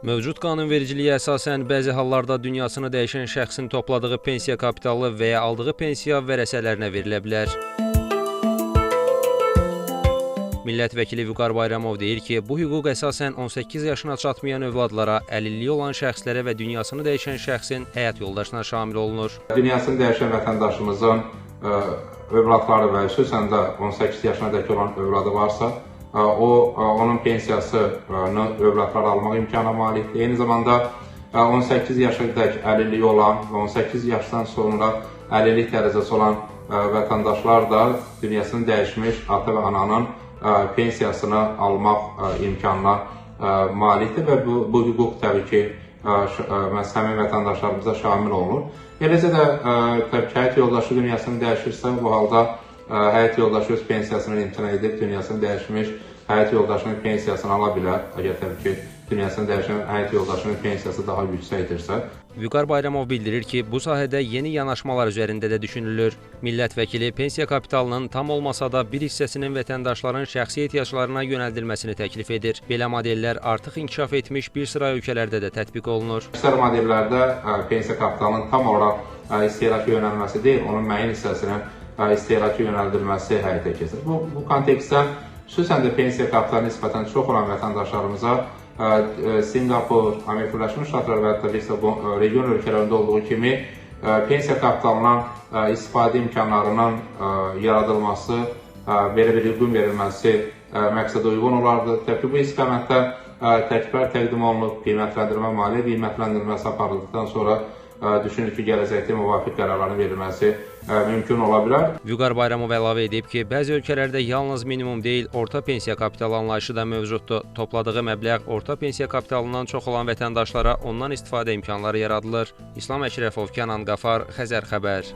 Mövcud qanunvericiliyə əsasən bəzi hallarda dünyasını dəyişən şəxsin topladığı pensiya kapitalı və ya aldığı pensiya vərəsələrinə verilə bilər. Millət vəkili Vüqar Bayramov deyir ki, bu hüquq əsasən 18 yaşına çatmayan övladlara, əlilliyi olan şəxslərə və dünyasını dəyişən şəxsin həyat yoldaşına şamil olunur. Dünyasını dəyişən vətəndaşımızın övladları və xüsusən də 18 yaşına dək olan övladı varsa, onun pensiyasını övladlar almaq imkanına malikdir. Eyni zamanda 18 yaşına dək əlilliyi olan və 18 yaşdan sonra əlillik dərəcəsi olan vətəndaşlar da dünyasını dəyişmiş ata və ananın pensiyasını almaq imkanına malikdir və bu hüquq təbii ki, həmin vətəndaşlarımıza şamil olunur. Eləcə də təbii ki, həyat yoldaşı dünyasını dəyişirsə, bu halda həyat yoldaşı öz pensiyasını imtina edib, dünyasını dəyişmiş həyat yoldaşının pensiyasını ala bilər. Əgər təbii ki, dünyasını dəyişən həyat yoldaşının pensiyası daha yüksəkdirsə. Vüqar Bayramov bildirir ki, bu sahədə yeni yanaşmalar üzərində də düşünülür. Millət vəkili pensiya kapitalının tam olmasa da bir hissəsinin vətəndaşların şəxsi ehtiyaclarına yönəldilməsini təklif edir. Belə modellər artıq inkişaf etmiş bir sıra ölkələrdə də tətbiq olunur. Əksər modellərdə pensiya kapitalının tam olaraq istehlaka yönəlməsi deyil, onun müəyyən hissəsinin istehlaka yönəldilməsi həyata keçir. Bu kontekstdə xüsusən də pensiya kapitalı nisbətən çox olan vətəndaşlarımıza Singapur, Amerika Birləşmiş Ştatları və hətta bir sıra region ölkələrində olduğu kimi pensiya kapitalından istifadə imkanlarının yaradılması, belə bir hüququn verilməsi məqsədə uyğun olardı. Təbii ki, bu istiqamətdə təkliflər təqdim olunub, qiymətləndirmə, maliyyə qiymətləndirməsi aparıldıqdan sonra düşünür ki, gələcəkdə müvafiq qərarların verilməsi mümkün ola bilər. Vüqar Bayramov əlavə edib ki, bəzi ölkələrdə yalnız minimum deyil, orta pensiya kapitalı anlayışı da mövcuddur. Topladığı məbləğ orta pensiya kapitalından çox olan vətəndaşlara ondan istifadə imkanları yaradılır. İslam Əşrəfov, Kənan Qafar, Xəzər Xəbər.